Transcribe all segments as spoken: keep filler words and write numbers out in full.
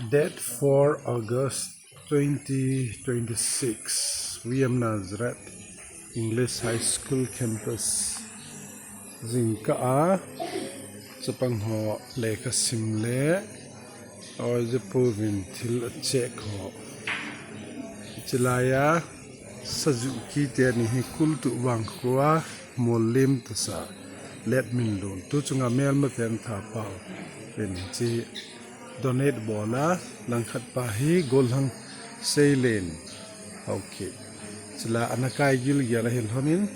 Date four August twenty twenty-six, V M Nazareth English High School campus. Jingkah a chapang ho lekha sim le, aw, je pu vin thil a check ho. Chilai a sajuki teni hi kultu vang khua molim tasa let min lun. Tu chunga melma ten tha pau. Pen chi donate bola langkhat pa hi Golhang Seilen. Okay. Chila ana kai gil gel a hil honin.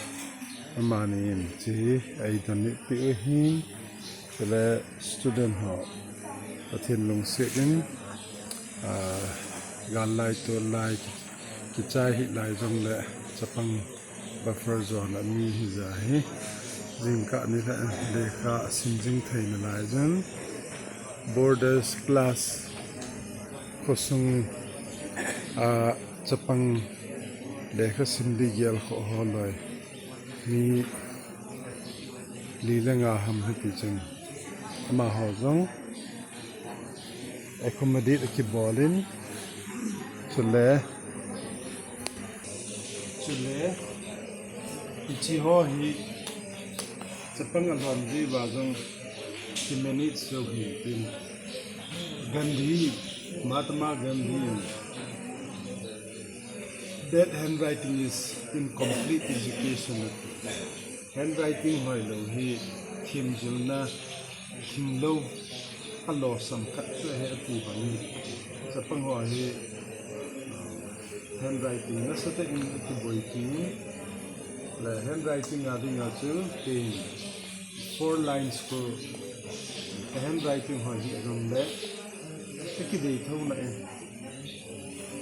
Amani in chi ai donate pi u hin. Chila student ho. Pathen lungset in. Ah, gal lai to lai kichai hi lai jong le chapang buffer zone a mi hi ja hi. Jingkah ni le lekha a sim jing thei na lai jong. Borders class khosung a chapang lekha sim di gel kho ho loi. Mi li le nga ham hiti chun. Amaho jong accommodate a kibolin. Chule, chule, hichi ho hi, chapang a lhon ji ba jong, ki manage so hi tin. Gandhi, Mahatma Gandhi, that handwriting is incomplete education. Handwriting hoi lo hi, thim jilna, thim lo, a lo sam khat chu he ati bang. Chapang ho hi, handwriting nasatah in a kiboi tin, le handwriting a dinga chu tin four lines ko handwriting ho hi a jong le a kidei tho na e.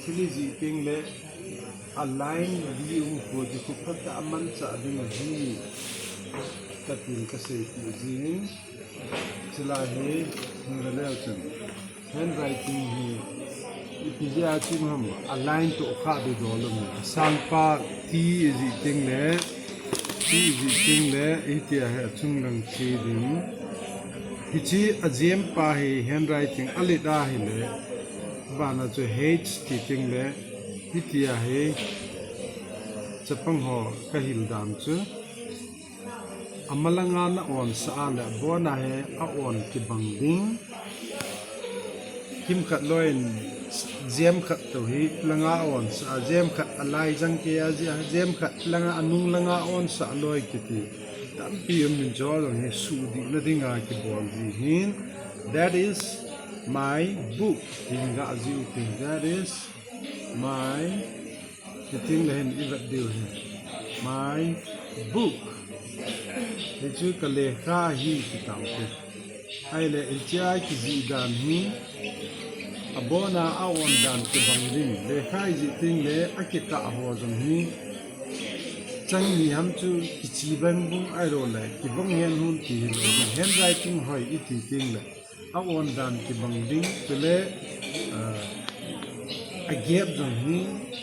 Thil i jih teng le a line li um ko ji ko phat a man cha ding a hi ka tin ka sei ti jin. Chila hi hung le leu chun. Handwriting hi, ipi jeh a chim ham, a line toh kha di dol um. Sangpa T i jih teng le, T i jih teng le, hitia hi a chung lang chi ding. Hichi a jem pa hi handwriting a let a hile, vana chu H ti teng le, hitia hi chapang ho ka hil dan chu. Amalanga na on sa a le, abona hi a on kibang ding. Kimkhat loin jem khat toh hi langa a on sa a, jem khat a lai jang kei a jia, jem khat langa a nung langa a on sa loi kiti. Tampi um min jo jong hi sudih na dinga kibol ji hin. That is my book. Hinga ji u tin. That is my Hiting le hin i vet diu hi. My book. Hichu ka lekha hi kitau te. Ahile hichia kijih dan hi. Abona a on dan kibang ding. Lekha i jih teng le a kikah ho jong hi. Chang ni ham chu kichi bang bung ahilou le. Kibang hen hun ti hilou. Handwriting hoi i ti teng le. A on dan kibang ding, chule, ah, a gap jong hi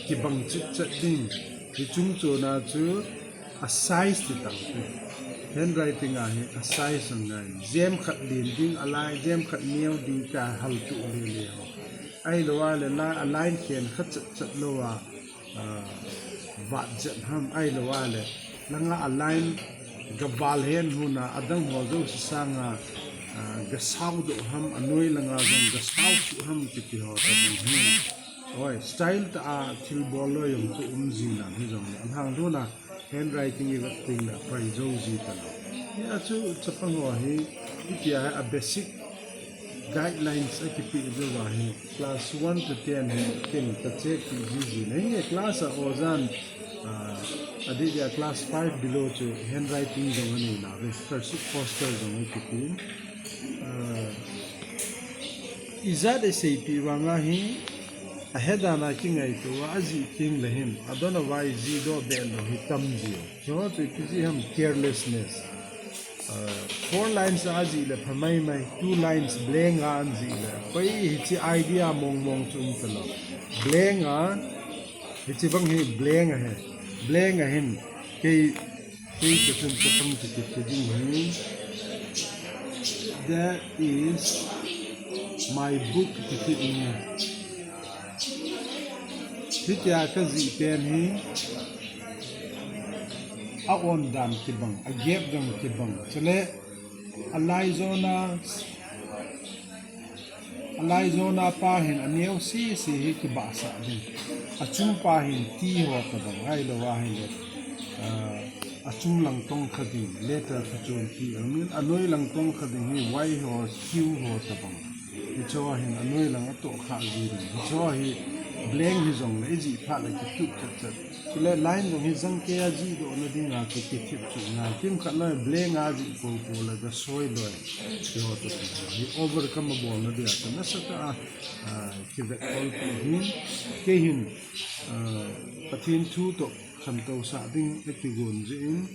kibang chitchet ding. Hichung chona chu a size ti tang te. Handwriting a hi a size jong ngai. Jem khat len ding, a lai, jem khat neo ding ta hal tu le le ho. Ahilou a le la, a line khen khat chet chet lou a. Ah, vat jet ham ahilou a le. Langa a line ga val hen huna adang ho jouse sanga, ah, ga sao doh ham anoi langa jong ga sao suh ham kiti ho ta ding hi. Oi, style ta a thil bol loi jong chu um ji nan hi jong le. An hang lhuna handwriting i vet teng le pai jo ji ta lo. Hia chu chapang ho hi, hitia hi a basic guidelines a kipe jou va hi class one to ten hi ken ka check ti ji ji na hi class a ojan, ah, a di dia class five below chu handwriting jong anei na ve, cursive poster jong hi kitin. Ah, ijat a seipi vanga hi a hedan a kingaito a, a jih teng le hin, a don a vai ji do be lo hi tam ji. Chu chu ipi ji ham carelessness. Ah, four lines a jih le pha mai mai, two lines blank a an jih le. Koi hichi idea mong mong chu um ta lo. Blank a, hichi bang hi blank a he. Blank a hin, kei, kei ka chun ka pang ti ti ti ding hi. That is My book kiti in. Hitia kajih pen hi a-on dan kibang, a-gap jong kibang. Chule alaijona, alaijona pa hin aneo sese hi kibahsah ding. Achung pa hin T ho tabang, ahilou ahile, ah, achung lang tong kha ding, letter khat chun T amin, anoi lang tong kha ding hi Y ho, Q ho tabang. Hicho hin anoi lang atoh kha ji ding. Hicho hi blank hijongle ijih phat le kitup chat chat. Chule line jong hi jangkeiya jihdohna dinga chu kithip chu ngai. Kimkhat loi blank a jih popo le gasoi loi. Hiho toh hi overcome abolna dia chu nasatah a, ah, kivet kolpi hin. Kei hin, ah, Pathen thu toh khantousah ding akigon jeh in,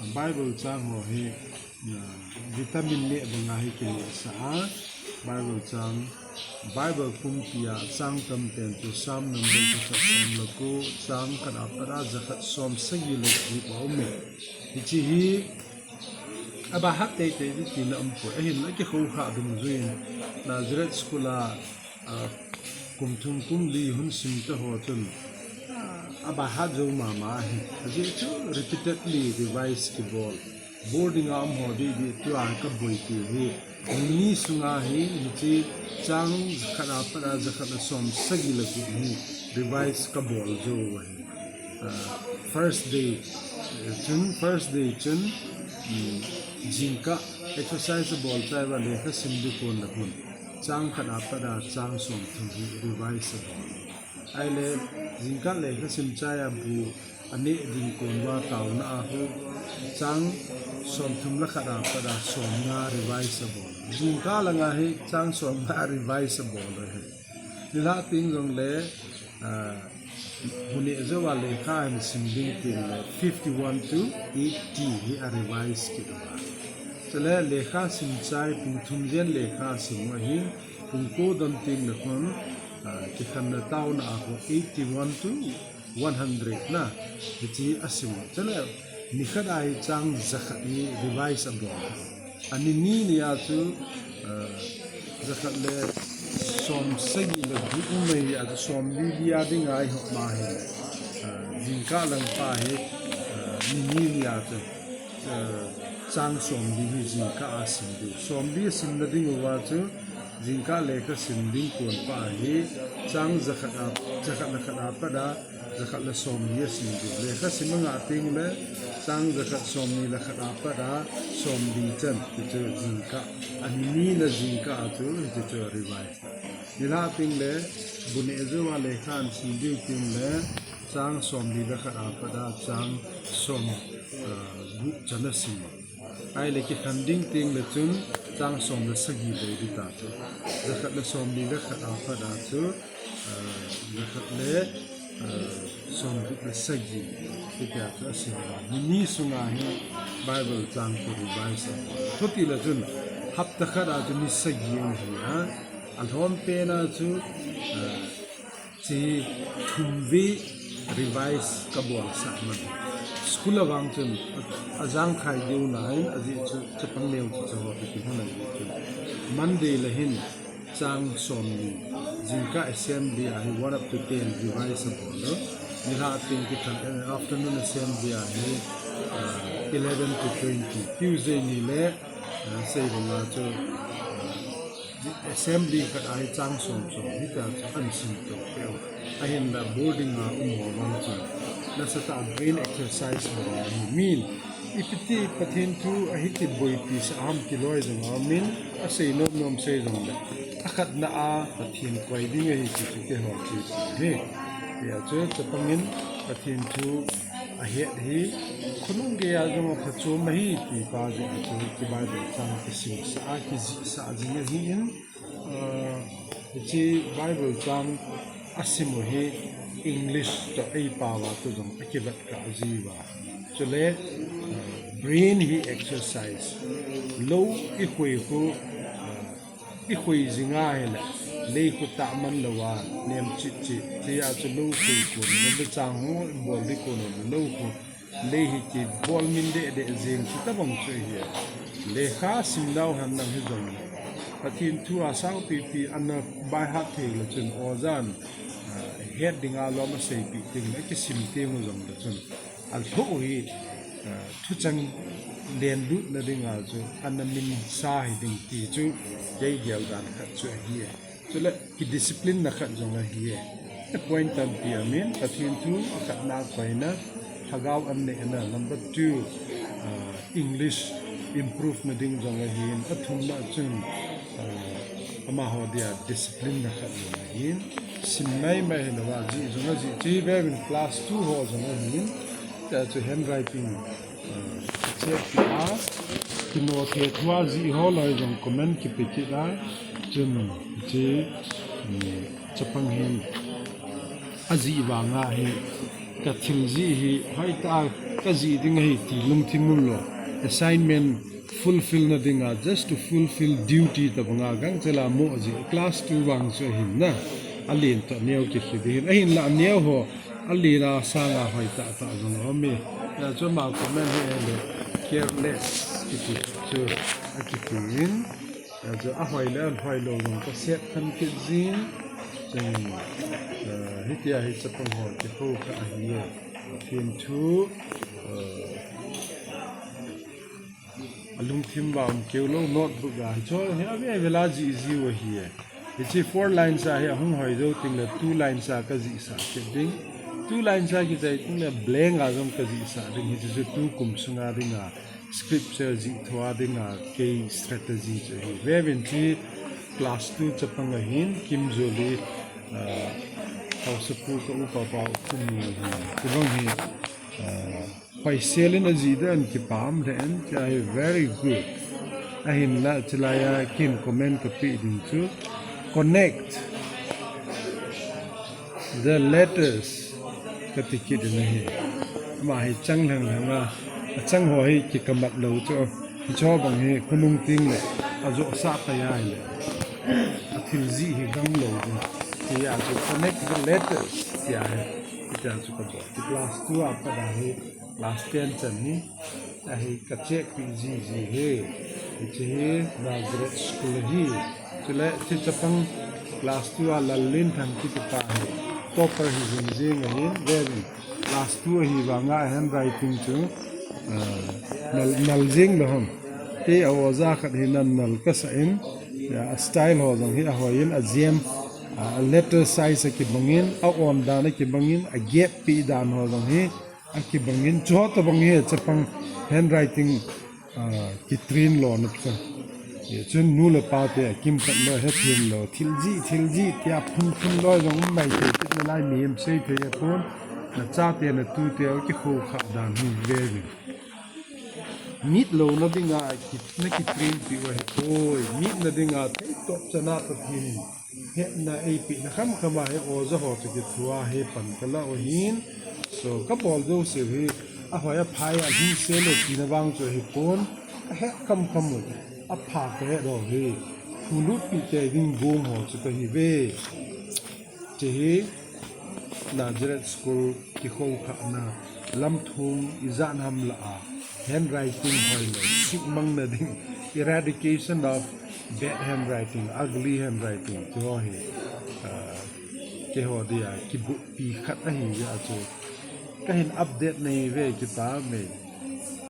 ah, Bible chang ho hi, ah, vitamin neh banga hi kinehsah a, Bible chang, Bible pumpia chang tampen chu Psalm number jakhat som le ko, chang khat apat a jakhat som sagi le gup aume. Hiche hi abahat teitei di tina umpoi. Ahinla kikhoukhah dungjuiyin Nazareth School a, ah, kum thum kum li hung sim ta ho chun, ah, abahat jou mama ahi. Ajeh chu repeatedly revise kibol. Boarding a um ho didi tua kaboipi hi. Ni sunga hi, hiche chang jakhat apat a jakhat le som sagi le gup hi revise kabol jou ahi. Ah, first day, eh, chun, first day chun, um, jingkah exercise abol chai uva lekha sim ding kon le hun. Chang khat apat a chang som thum hi revise abol. Ahile, jingkah lekha sim chai a bu aneh ding kon uva taona a ho, chang som thum le khat apat a som nga revise abol. Jingkah langa hi chang som nga revise abol ahi. Nilhah teng jongle, ah, bu neh jouva lekha ahin sim ding tengle fifty-one to eighty hi a-revise kit uva. Chule lekha sim chai pung thum jen lekha sim u ahin, pung ko don tengle khun, ah, kikhenna taona a ho eighty-one to one hundred na, hiche asim u. Chule nikhat a hi chang jakhat hi revise abol. Ani ni nia chu, ah, jakhat le som sagi le gup um ahi a chu som li li a dinga ihop ma hi. Ah, jingkah lang pa hi, ah, ni ni nia chu, ah, chang som li hi jingkah a sim diu. Som li asimna ding uva chu jingkah lekha sim ding kon pa hi chang jakhat a, jakhat le khat apat a, jakhat le som ni asim diu. Lekha sim angah tengle chang jakhat som ni le khat apat a som li chan, hichu jingkah. Ani ni na jingkah a chu, hichu revise. Nilhah tengle bu neh jouva lekha ahin sim diu tengle chang som li le khat apat a chang som, ah, gup chan asim. Ahile kikhen ding tengle chun chang som le sagi bou ding ta chu. Jakhat le som li le khat apat a chu, ah, jakhat le, ah, som gup le sagi. Hitia chu asim. Ni ni sunga hi Bible chang chu revise a. Chuti le chun hapta khat a chu ni sagi ahi a. Alhom pen a chu, ah, Hiche thum vei revise kabol sah man. School a vang chun a, ajangkhai diu nahin, ajeh chu chapang neo chu chaho kiti hon ajeh chun. Monday le hin chang som ni, jingkah assembly a hi one up to ten revise abol u. Nilhah teng kithang, eh, afternoon assembly a hi, ah, eleven to twenty. Tuesday ni le, ah, sei banga chu, ah, Assembly khat a hi chang som som hitia chu ahin sim to peh u. Ahinla boarding a um ho vang chun nasatah a brain exercise bol ahi. Min, ipi ti Pathen thu ahiti boipi sah ham ti loi jong aumin, asei nom nom sei jongle, akhatna a Pathen koi ding ahi ti chu keiho chu ti hi. Hijeh chun chapangin Pathen thu ahet hi, khonung geiya jong aphachom ahi ti pa jeh a chu hiche Bible chang kisimsah a, kijihsah jing ahin, ah, hiche Bible chang asim u hi English toh eipao a toh jong akivet kah jiuva. Chule, ah, brain hi exercise. Lou ikhoi khu, ah, Ikhoi jing ahile, lei khu tah man louva, nem chit chit, tia chu lou khoi kon, nebe chang ho, bol di kon, lou khu, lei hi kibol min deh deh jeng chu tabang chu ahi. Lekha sim nau hen lang hijongle, Pathen thu a sangpipi ana by heart thei le chun, ojan, ah, het dinga lom aseipeh ding le kisim teng u jong le chun, alhoh hi, ah, thucheng lenlutna dinga chu ana minsa hiding ti chu kei gel dan khat chu ahi e. Chule kidiscipline na khat jong ahi e. Point tampi amin, Pathen thu akhatna koina, lhagao an nehna, number two, ah, English improve na ding jong ahin, athumna chun, ah, amaho dia discipline na khat jong ahin, sim maimai hilou a, jih jong ajih, chi vevin class two ho jong ahin, tia chu handwriting, ah, check kit a, kino the thua jih ho loi jong comment kipe kit a, chun, chi, um, chapang hin, ajih vanga hi, kathil jih hi, hoitah a kajih ding ahi ti lungthim umlou. Assignment fulfill na dinga, just to fulfill duty tabanga gangchela mo jih, class two vang chu ahin na. Alen toh aneo kikhi ding hin, ahinla aneo ho, alen a sanga hoitah tah jong aume. Hijeh chun ama comment hi ahile careless kiti chu akitin. Hijeh chun ahoi le ahoilou jong kasep khen kit jin. Chun, eh, hitia hi chapang ho kikou kha ahi e. Pathen thu, eh, alungthim uva um keulou notebook a hichu hi ave ave la jih jiu ahi e. Hiche four lines a hi ahung hoi jou tengle two lines a kajihsah kit ding. Two lines a kichai tengle blank a jong kajihsah ding. Hiche chu tukum sunga dinga scripture jih thua dinga kei strategy chu ahi. Vevin, chi class two chapang ahin, Kimjoli, ah, haosapu ka upa pa u Khumi ahin. Chubang hi, ah, hoisel in ajih dan kipah lheh in, chia hi very good. Ahinla, chilai a kin comment kapeh ding chu, connect the letters kati kit in ahi. Ama hi chang lhang lhang a, achang ho hi kikamat lou chu. Hicho bang hi khonung tengle ajoh sah pai ahile, athil jih hi gang lou chu. Hijeh chun connect the letters tia hi, hitia chu kabol. Class two a pat a hi, class ten chan hi, ahi ka check peh jiji hi. Hiche hi Nazareth School ahi. Chule hiche chapang class two a Lallenthang kiti pa hi topper hi jing jing ahin, vevin. Class two ahi vanga handwriting chu, ah, nal, nal jing lou ham. Kei a oja khat hi nan nal kasah in, ah, a style ho jong hi ahoi in, ajem, ah, a letter size akibang in, a-on dan akibang in, a gap peh dan ho jong hi akibang in, chuho tobang hi chapang handwriting, ah, kitrain lona chu. Hichun nu le pa te akimkhat loi hethem lou, thil jih, thil jih tia phun phun loi jong um maithei, kit nalai mihem sei thei apon, nachate natute u kikhoukhah dan hi vevin. Mit louna dinga ki, nakitrain peh u ahipoi, mitna dinga theitop chana Pathen in hetna eipehna khamkham a hi oja ho chu kithua hi pan kalah u ahin. So, kabol jouseu hi ahoi aphai a lhingse lou tina vang chu ahipon, kahet khamkham u, apha kahet u hi phulutpeh tei ding gong ho chu kahiuve. Hiche hi Nazareth School kikhoukhahna, lamthong ijat ham lah a handwriting hoilou suhmang na ding, eradication of bad handwriting, ugly handwriting, tiho hi, ah, keiho dia kibulpi khat ahi jeh a chu kahin update nahiuve, kipah e.